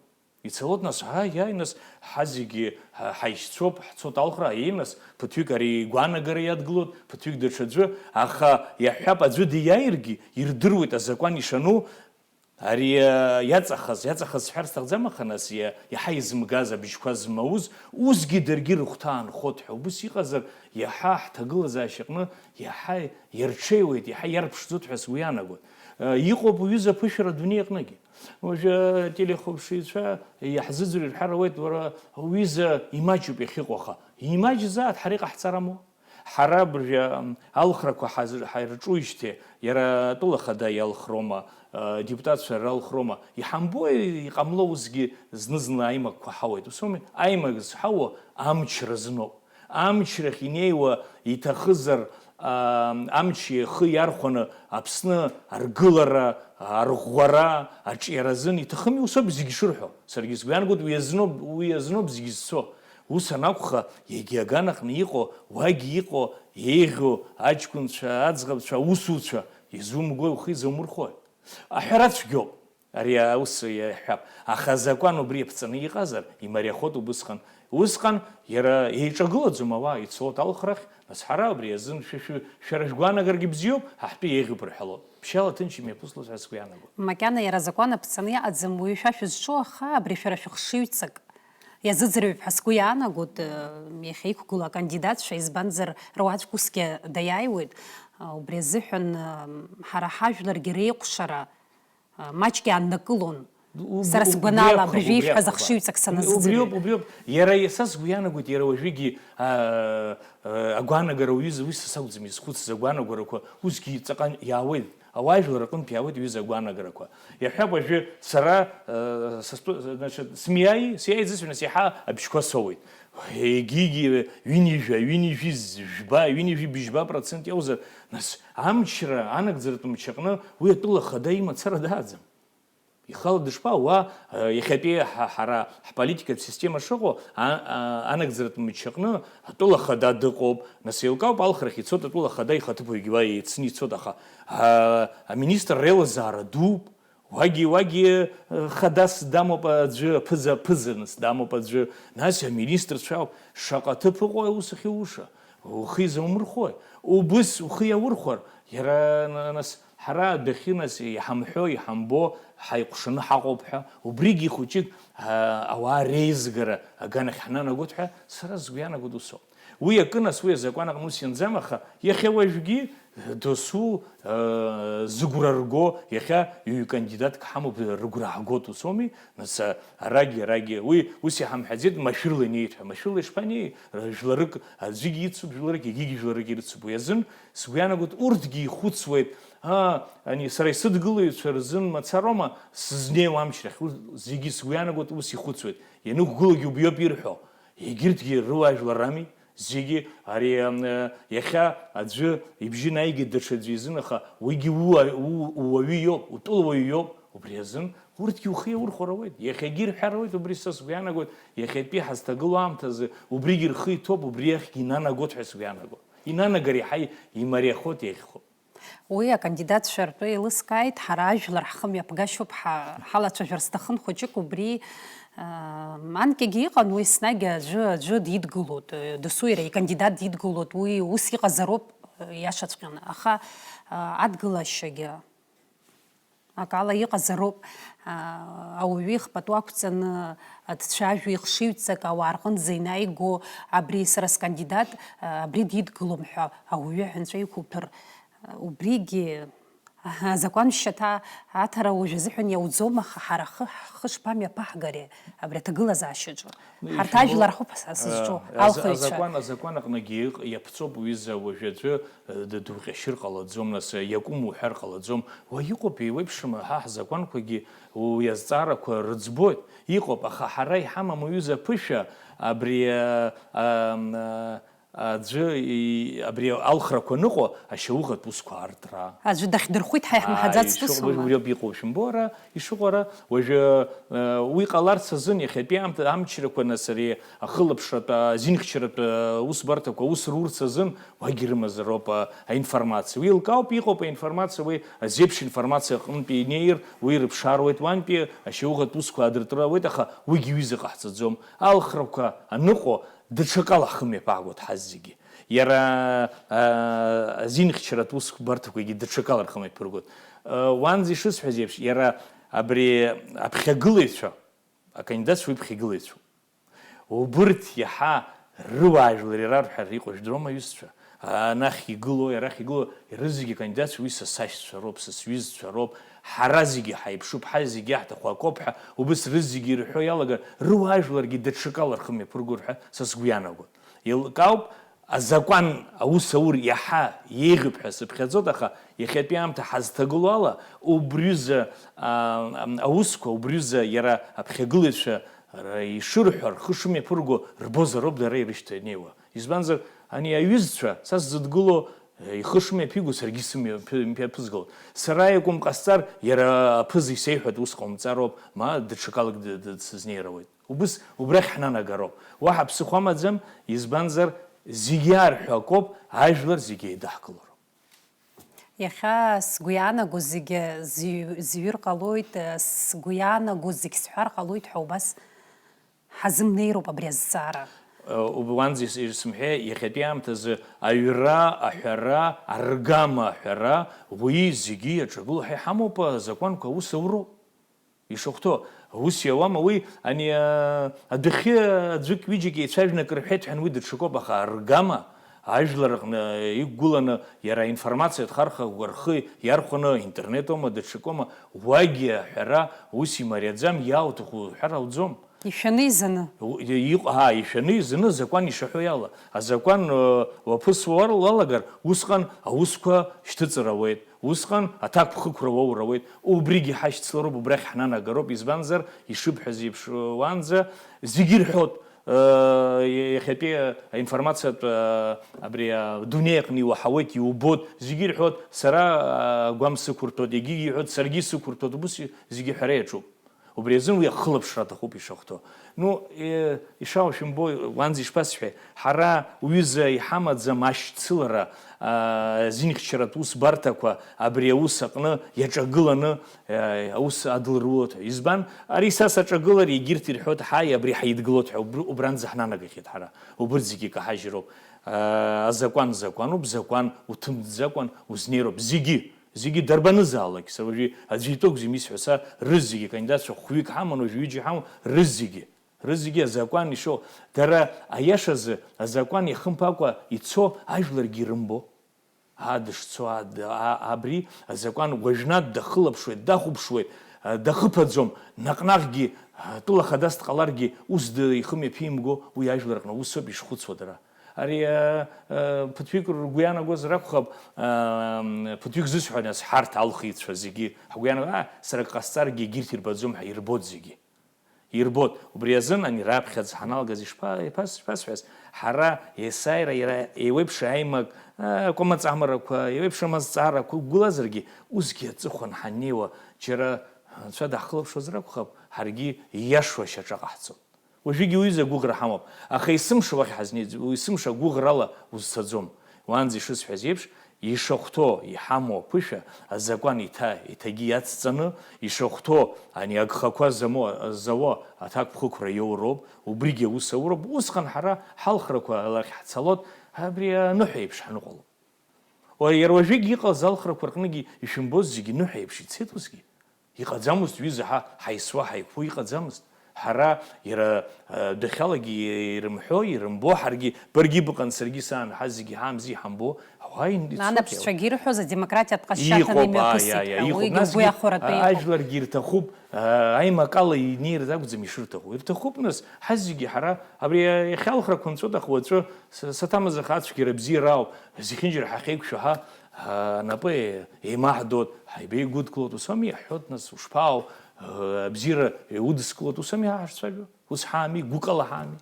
Ицалоит, нас, ааи, ааи, нас, ҳа зегьы, ҳа, ҳаишьцәоуп, ҳцоит алхра, аиеи, нас, ԥыҭҩык ари игәаанагара иадгылоит, ԥыҭҩык даҽаӡәы, аха иаҳҳәап, аӡәы диааиргьы, ирдыруеит азакәан ишану, Ари, а, иаҵахаз, иаҵахаз сҳәар сҭахӡам, аха нас иа-, иаҳа изымгаз абжьқәа змауз, усгьы даргьы рыхәҭа аанхоит ҳәа убыс иҟазар, иаҳа ҳҭагылазаашьаҟны иаҳа иарҽеиуеит, иаҳа иарԥшӡоит ҳәа сгәы иаанагоит. А, иҟоуп уҩыза аԥышәара адунеи аҟныгьы. Уажәы ателехәаԥшыҩцәа иаҳзыӡырҩыр ҳәа руеит, уара, уҩыза имаҷуп иахьыҟоу, аха имаҷзааит, ҳара иҟаҳҵар амуа? Ҳара абыржәы, м, алхрақәа ҳаз-, ҳарҿуижьҭеи, иара атәыла хада иалхроума, э, адепутатцәа ралхроума, иҳамбои, иҟамло усгьы зны-зынла аимакқәа ҳауеит. Ус ауми? Аимак зҳауа амчра азыноуп. Амчрахь инеиуа иҭахызар, а, амч ихы иархәаны Аԥсны аргылара, арӷәӷәара, аҿиара азын иҭахыми, усоуп зегьы шырҳәо. Саргьы сгәы иаанагоит, уи азыноуп, уи азыноуп зегьы зцо. Ус анакәха, егьи аганаҟны иҟоу, уагьы иҟоу, еиӷьу аҷкәынцәа, аӡӷабцәа, аусуцәа, изумгои, ухы изаумырхәои? Аҳәара цәгьоуп. Ари аус иаҳҳәап. Аха азакәан убри иаԥҵаны иҟазар, имариахоит убысҟан. Усҟан иара еиҿагылаӡом ауаа, ицоит алхрахь, нас ҳара убри азын шәа-, шәа-, шәара шәгәаанагарагьы бзиоуп, ҳа ҳтәы еиӷьуп рҳәалоит. Ԥшьаала ҭынч имҩаԥыслоз ҳәа сгәы иаанагоит. Макьана иара азакәан аԥҵаны иҟаӡам, уаҩы шәа шәызҿу, аха абри шәара шәыхшыҩҵак иазыӡырҩып ҳәа сгәы иаанагоит, э, иахьа иқәгылоу акандидатцәа, избанзар, руаӡәк усгьы даиааиуеит. Э, убри азыҳәан, э, ҳара ҳажәларгьы реикәшара, э, маҷк иааннакылон. Сара сгәанала, абыржәы ишәҳәаз ахшыҩҵак саназыӡырҩ. Убриоуп, убриоуп. Иара са сгәы иаанагоит, иара уажәыгьы, аа, аа, агәаанагара уаҩызар, уи са сакәӡам изхәыцыз агәаанагарақәа, усгьы ҵаҟа иаауеит, ауаажәлар рҟынтә иаауеит уҩыза агәаанагарақәа. Иаҳҳәап, уажәы сара, аа, са стәы-, значит, смиаи, сиааиӡазшәа, нас иаҳа абжьқәа соуеит. Егьигьы ҩынҩажәа, ҩынҩажәи жәба, ҩынҩажәи быжьба процент иауазар, нас амчра, анагӡаратә мчы аҟны уи атәыла хада имацара дааӡам. Ихала дышԥаауа, иахьатәи ҳа-, ҳара ҳполитикатә система шыҟоу, а-, а-, анагӡаратә мчы аҟны атәыла хада дыҟоуп, нас еилкаауп, алхрахь ицоит атәыла хада ихаҭыԥуаҩгьы уа еицны ицоит, аха, а, аминистр реилазаара дууп, уагьы, уагьы, хадас дамоуп аӡәы, аԥыза, аԥызаныс дамоуп аӡәы, нас аминистрцәа ауп, шаҟа ҭыԥ ыҟоу аус ахьуша, ухы изаумырхәои? Убыс ухы иаурхәар, иара, на-, нас, Ҳара адәахьы, нас, иҳамҳәо, иҳамбо, ҳаикәшаны ҳаҟоуп ҳәа, убригьы хәыҷык, аа, ауаа реизгара аганахь ҳнанагоит ҳәа сара сгәы иаанагоит усоуп. Уи акы, нас, уи азакәан аҟны ус ианӡам, аха иахьа уажәгьы досу, аа, зыгәра рго, иахьа ҩ-кандидатк ҳамоуп, рыгәра ҳгоит усоуми, нас, арагьы, арагьы, уи ус иҳамҳәаӡеит, машәырла инеит ҳәа. Машәырла ишԥанеи? Жәларык, аӡәгьы ицуп жәларык, егьигьы жәларык ирыцуп. Уи азын сгәы иаанагоит, урҭгьы ихәыцуеит, Аа, ани, сара исыдгылаҩцәа рзын мацароума сызнеиуа амчрахь? Урҭ зегьы сгәы иаанагоит, ус ихәыцуеит. Ианықәгылогьы убриоуп ирҳәо. Егьырҭгьы руаажәлар рами, зегьы. Ари, ам, э, иахьа аӡәы ибжьы наигеит даҽаӡәы изын, аха уигьы ууа-, уу-, ууаҩы иоуп, утәылауаҩы иоуп. Убри азын урҭгьы ухы иаурхәар ауеит. Иахьагьы ирҳәар ауеит, убри са сгәы иаанагоит, иахьатәи ҳазҭагылоу аамҭазы убригьы рхы иҭоуп, убри ахьгьы инанагоит ҳәа сгәы иаанагоит. Инанагар иаҳа имариахоит, иахьхәып. Уи акандидатцәа ртәы еилыскааит, ҳара ажәлар ҳхы мҩаԥгашьоуп, ҳа-, ҳалацәажәар сҭахын хәыҷык убри, аа, анкьагьы иҟан, уи еснагь аӡәы, аӡәы дидгылоит, досу иара икандидат дидгылоит, уи ус иҟазароуп, иашаҵәҟьаны, аха, аа, адгылашьагьы акала иҟазароуп, аа, ауаҩы ихпату ақәҵаны дцәажәо, ихшыҩҵак ауаа рҟынӡа инаиго, абри сара скандидат, аа, абри дидгылом ҳәа ауаҩы аҳәынҵәа иқәуҭәар, Убригьы, аҳа, азакәан шьаҭа аҭара уажә азыҳәан иауӡом, аха ҳара ҳхы, ҳхы шԥамҩаԥаҳгари абри аҭагылазаашьаҿы? Ну, ҳарҭ ишәымбо, ажәлар ҳәоуп са сызҿу, э, аза-, алхыҩцәа. Азакәан, азакәан аҟнагьы иҟ-, иаԥҵоуп уи за уажәы аӡәы, э, д-, духьашьыр ҟалаӡом, нас, э, иакәым уҳәар ҟалаӡом. Уа иҟоуп, еиуеиԥшым, ҳа ҳзакәанқәагьы уи азҵаарақәа рыӡбоит. Иҟоуп, аха ҳара иҳамам уҩыза аԥышәа абри, э, э, э, Аӡәы и-, абри алхрақәа аныҟоу ашьауӷатә усқәа аартра. Аӡәы дахьдырхәит ҳәа иаҳмаҳаӡацт. Ааи, ишыҟоу усума? Убриоуп иҟоу, шәымбо ара, ишыҟоу ара, уажәы, э, уи ҟаларц азын, иахьатәи аамҭа, амчрақәа, нас ари ахылаԥшратә, азинхьчаратә, э, усбарҭақәа аус рурц азын, уагь ирымазароуп, э, аинформациа. Уи еилкаауп, иҟоуп аинформациа, уи азеиԥш информациа аҟынтәи инеир, уи рыԥшааруеит уантәи, ашьауӷатә усқәа аадыртра ауеит, аха уигьы ҩыза ҟаҳҵаӡом. Алхрақәа аныҟоу, Даҽакала ҳхы мҩаԥаагоит ҳазегьы. Иара, аа, азинхьчаратә усбарҭақәагьы даҽакала рхы мҩаԥыргоит. Уанӡа ишысҳәаз еиԥш, иара абри аԥхьагылаҩцәа, акандидатцәа уи ԥхьагылаҩцәоуп. Убырҭ иаҳа рыуаажәлар ирарҳәар иҟоу жәдыруама аҩызцәа? Анахь игылои, арахь игылои, рызегьы акандидатцәа уи са сашьцәа роуп, са сҩызцәа роуп, ҳара зегьы ҳаиԥшуп, ҳа зегьы иаҳҭаху акоуп ҳәа убыс рызегьы ирҳәо иалагар, рыуаажәларгьы даҽакала рхы мҩаԥыргоит ҳәа са сгәы иаанагоит. Еилкаауп, азакәан аус аур иаҳа еиӷьуп ҳәа сыԥхьаӡоит, аха иахьатәи аамҭа ҳазҭагылоу ала, убриҩыза, аа, аусқәа, убриҩыза иара аԥхьагылаҩцәа ишырҳәо, рхы шымҩаԥырго рбозароуп дара ирышьҭанеиуа. Избанзар, ани аҩызцәа, са сзыдгыло, ихы шымҩаԥиго саргьы сымҩаԥы-, мҩаԥызгалоит. Сара иакәым ҟасҵар, иара аԥыза исеиҳәоит, ус ҟаумҵароуп, ма даҽакалагь д-, д-, дсызнеир ауеит. Убыс, убрахь ҳнанагароуп. Уаҳа ԥсыхәа амаӡам, избанзар, зегьы иаарҳәо акоуп, ажәлар зегьы еидаҳкылароуп. Иахьа сгәы иаанаго зегьы зҩ-, зҩыр ҟалоит, сгәы иаанаго зегь сҳәар ҟалоит ҳәа убас ҳазымнеироуп абри азҵаара. Уанӡа ис-, исымҳәеи, иахьатәи аамҭазы аҩра, аҳәара, аргама аҳәара, уи зегьы иаҿагыло ҳәа иҳамоуп, азакәанқәа аус ауроуп. Ишахәҭоу, ус иауама уи, ани, а, адәахьы аӡәык-ҩыџьак еицәажәаны акы рҳәеит ҳәа, уи даҽакоуп, аха аргама, Ажәлар аҟны иқәгыланы иара аинформациа дхархәагәа рхы иархәаны, интернетоума, даҽакоума, уагьы аҳәара ус имариаӡам, иауҭаху уҳәар ауӡом. Ишәаны-изаны. У-, иҟ-, аа, ишәаны-изаны азакәан ишаҳәо иала. Азакәан, э, уаԥысуа уалагар, усҟан аусқәа шьҭыҵыр ауеит, усҟан аҭакԥхықәра уоур ауеит. Убригьы ҳашьцылароуп, убрахь ҳнанагароуп, избанзар, ишыбҳәаз еиԥш, э, уанӡа зегьы ирҳәоит. Э, иахьатәи аинформациатә, э, абри адунеи аҟны иуаҳауеит, иубоит, зегьы ирҳәоит, сара, э, агәам сықәырҭәоит, егьигьы иҳәоит, саргьы исықәырҭәоит, убыс зегьы ҳәара иаҿуп. Убри азын уи ахылаԥшра аҭахуп ишахәҭоу. Ну, э, ишаушәымбо, уанӡа ишԥасҳәеи, ҳара уҩыза иҳамаӡам ашьцылара, э, азинхьчаратә усбарҭақәа абри аус аҟны иаҿагыланы, Аус адылруоуп ҳәа. Избан? Ари са саҿагылар, егьырҭ ирҳәоит, ҳаи, абри ҳаидгылоит ҳәа, убр-, убранӡа ҳнанагахьеит ҳара. Убырҭ зегьы икаҳажьроуп. Азакәан закәануп, закәан уҭымҵӡакәан узнеироуп. Зегьы, зегьы дарбанызаалак, сара уажәы аӡәы итәы акәӡам исҳәо, са рызегьы, акандидатцәа хәҩык ҳаман, уажәы ҩыџьа ҳамоуп, рызегьы, рызегьы азакәан ишоу. Дара, аиашазы, азакәан иахымԥакәа ицо ажәларгьы ирымбо. Аа дышцо, аа, д-, аа, абри азакәан уажәнатә дахылаԥшуеит, дахәаԥшуеит, а, дахыԥаӡом, наҟ-наҟгьы, а, тәыла хадас дҟаларгьы, ус д-, ихы мҩаԥимго, уи ажәлар рҟны усоуп ишхәыцуа дара. Ари, а, а, ԥыҭҩык ргәы иаанагозар акәхап, а, м, ԥыҭҩык зысҳәо, нас, ҳарҭ алхыҩцәа зегьы, ҳгәы иаанагоит, аа, сара ак ҟасҵаргьы егьырҭ ирбаӡом ҳәа, ирбоит зегьы. Ирбоит, убри азын ани раԥхьаӡа ҳаналгаз ишԥа-, иԥас-, ишԥасҳәаз, ҳара есааира иара еиуеиԥши аимак, а, акәамаҵамарақәа, еиуеиԥшым азҵаарақәа гәылазаргьы, усгьы аҵыхәан ҳаннеиуа, џьара, а, анцәа даҳхылаԥшуазар акәхап, ҳаргьы ииашоу ашьаҿа ҟаҳҵон. Уажәыгьы уҩыза агәыӷра ҳамоуп, аха есымша уахь ҳазнеиӡом, есымша гәыӷрала узцаӡом. Уаанӡа ишысҳәаз еиԥш, ишахәҭоу, иҳамоу аԥышәа азакәан иҭа-, иҭагьы иацҵаны, ишахәҭоу ани агхақәа замоу, зауа аҭакԥхықәра иоуроуп, убригьы аус ауроуп, усҟан ҳара ҳалхрақәа алахь ҳцалоит, абри аныҳәа еиԥш ҳаныҟәалоит. Уа, иара уажәыгь иҟаз алхрақәа рҟныгьы ишәымбоз зегьы ныҳәа еиԥш ицеит усгьы. Иҟаӡамызт, ҩыза, ҳа ҳаисуа, ҳаиқәу иҟаӡамызт. Ҳара иара, э, дәахьалагьы ирымҳәо, ирымбо, ҳаргьы, баргьы быҟан, саргьы саан, ҳа зегьы ҳаамзи ҳамбо, ауаа ин-, ицоит. Нанабжьцәагьы ирҳәоз адемократиатә ҟазшьаҭаны иҟоуп, ааи, имҩаԥысит ааи, ҳәа, ааи, иҟоуп. Уигьы насгьы угәы иахәаратәы а-, иҟоуп. Ажәларгьы ирҭахуп, а, аимакала инеирц акәӡам ишырҭаху. Ирҭахуп, нас, ҳа зегьы ҳара, абри иахьа алхрақәа нҵәоит, аха уаҵәы с-, саҭамыз аха ацәгьара бзиара ауп, зехьынџьара ҳахьеиқәшәо ҳа, а, напы еимаҳдоит, ҳаибеигәыдкылоит, ус ами иаҳҳәоит, нас, ушԥаау, а, абзиара еудыскылоит, ус ами ҳашцәажәо, ус ҳаами, гәыкала ҳаами.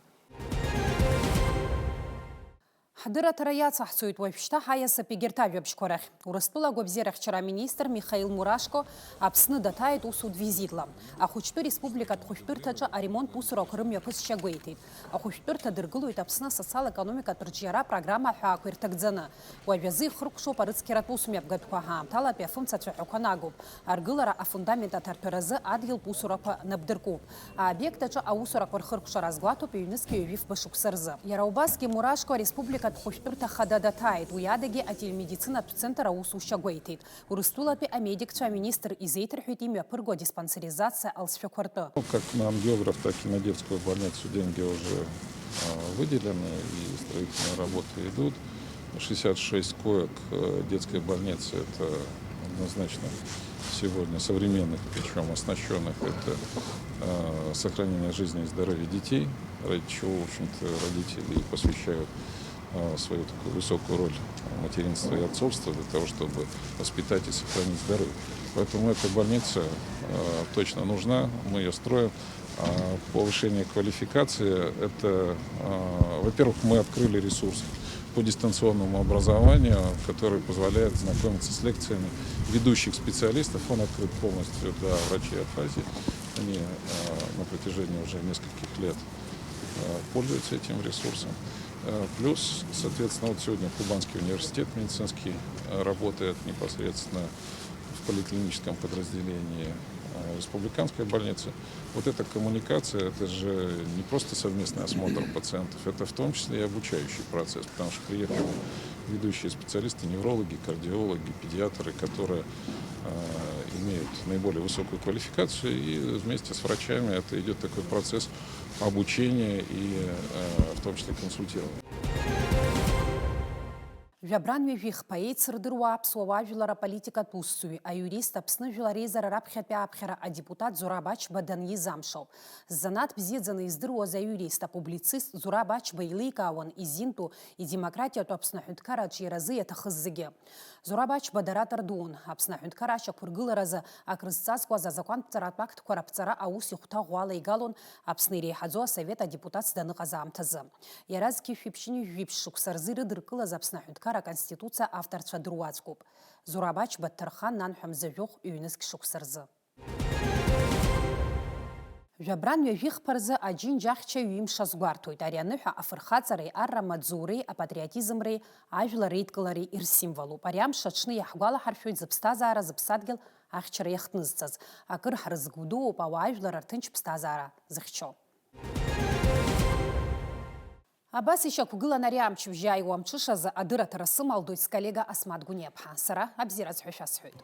Ҳдырраҭара иацаҳҵоит уажәшьҭа ҳаиасып егьырҭ ажәабжьқәа рахь. Урыстәыла агәабзиарахьчара аминистр Михаил Мурашко Аԥсны даҭааит усутә визитла. Ахәыҷтәы республикатә хәышәтәырҭаҿы аремонттә усурақәа рымҩаԥысшьа гәеиҭеит. Ахәышәтәырҭа дыргылоит Аԥсны асоциал-економикатә рҿиара программа аҳәаақәа ирҭагӡаны. Уажәазы ихыркәшоуп арыцқьаратә усмҩаԥгатәқәа, аамҭала атәи афымцацәаҳәақәа нагоуп. Аргылара афундамент аҭарҭәаразы адгьылтә усурақәа напдыркуп. Аобиект аҿы аусурақәа рхыркәшара азгәаҭоуп ҩнызқьи ҩажәи фба шықәса рзы. Иара убасгьы Мурашко ареспубликатә хәышәтәырҭа хада даҭааит, уи адагьы ателемедицинатә центр аусушьа гәеиҭеит. Урыстәылатәи амедикцәа аминистр изеиҭарҳәеит имҩаԥырго адиспансеризациа алҵшәақәа ртәы. Ну, как на ангиограф, так и на детскую больницу деньги уже, а, выделены, и строительные работы идут. Шестьдесят шесть коек, э, детской больницы, это однозначно сегодня современных, причём оснащённых, это, э, сохранение жизни и здоровья детей, ради чего, в общем-то, родители и посвящают, э, свою такую высокую роль материнства и отцовства для того, чтобы воспитать и сохранить здоровье. Поэтому эта больница, э, точно нужна, мы её строим. А, повышение квалификации, это, а, во-первых, мы открыли ресурс по дистанционному образованию, который позволяет знакомиться с лекциями ведущих специалистов. Он открыт полностью для врачей Абхазии. Они, а, на протяжении уже нескольких лет, а, пользуются этим ресурсом. А, плюс, соответственно, вот сегодня Кубанский университет медицинский, а, работает непосредственно в поликлиническом подразделении, э, республиканской больницы. Вот эта коммуникация, это же не просто совместный осмотр пациентов, это в том числе и обучающий процесс, потому что приехали ведущие специалисты, неврологи, кардиологи, педиатры, которые, э, имеют наиболее высокую квалификацию, и вместе с врачами это идёт такой процесс обучения и, э, в том числе консультирования. Жәабран ҩажәихԥа еицырдыруа аԥсуа уаажәлар аполитикатә усзуҩ, аиурист, Аԥсны Жәлар Реизара раԥхьатәи ааԥхьара адепутат Зураб Ачба даниз амш ауп. Ззанааҭ бзиаӡаны издыруаз аиурист, апублицист Зураб Ачба еиликаауан изинтәу, идемократиатәу Аԥсны аҳәынҭқарра аҿиаразы иаҭахыз зегьы. Зураб Ачба дара дардуун. Аԥсны аҳәынҭқарра ашьақәыргыларазы акрызҵазкуаз азакәантәҵаратә актқәа раԥҵара аус ихәҭа ӷәӷәала игалон Аԥсны иреиҳаӡоу асовет адепутатс даныҟаз аамҭазы. Иара зқьи жәшәи ԥшьынҩажәи жәиԥшь шықәса рзы ирыдыркылаз Аԥсны аҳәынҭқарра аконституциа авторцәа дыруаӡәкуп. Зураб Ачба дҭархан нанҳәа мза жәохә ҩнызқь шықәса рзы. Жәабран ҩажәихԥа рзы Аџьынџь ахьча ҩымш азгәарҭоит. Ари аныҳәа афырхаҵареи арра маҵзуреи апатриотизмреи ажәлар реидкылареи ирсимволуп. Ари амш аҽны иаҳгәалаҳаршәоит зыԥсҭазаара зыԥсадгьыл ахьчара иахҭнызҵаз. Акыр ҳрызгәдууп ауаажәлар рҭынч ԥсҭазаара зыхьчо. Абас ишьақәгылан ари амчыбжьы ааиуа амҽышазы адырраҭара сымалдоит сколлега Асмаҭ Гәыниаԥҳа. Сара абзиаразҳәа шәасҳәоит.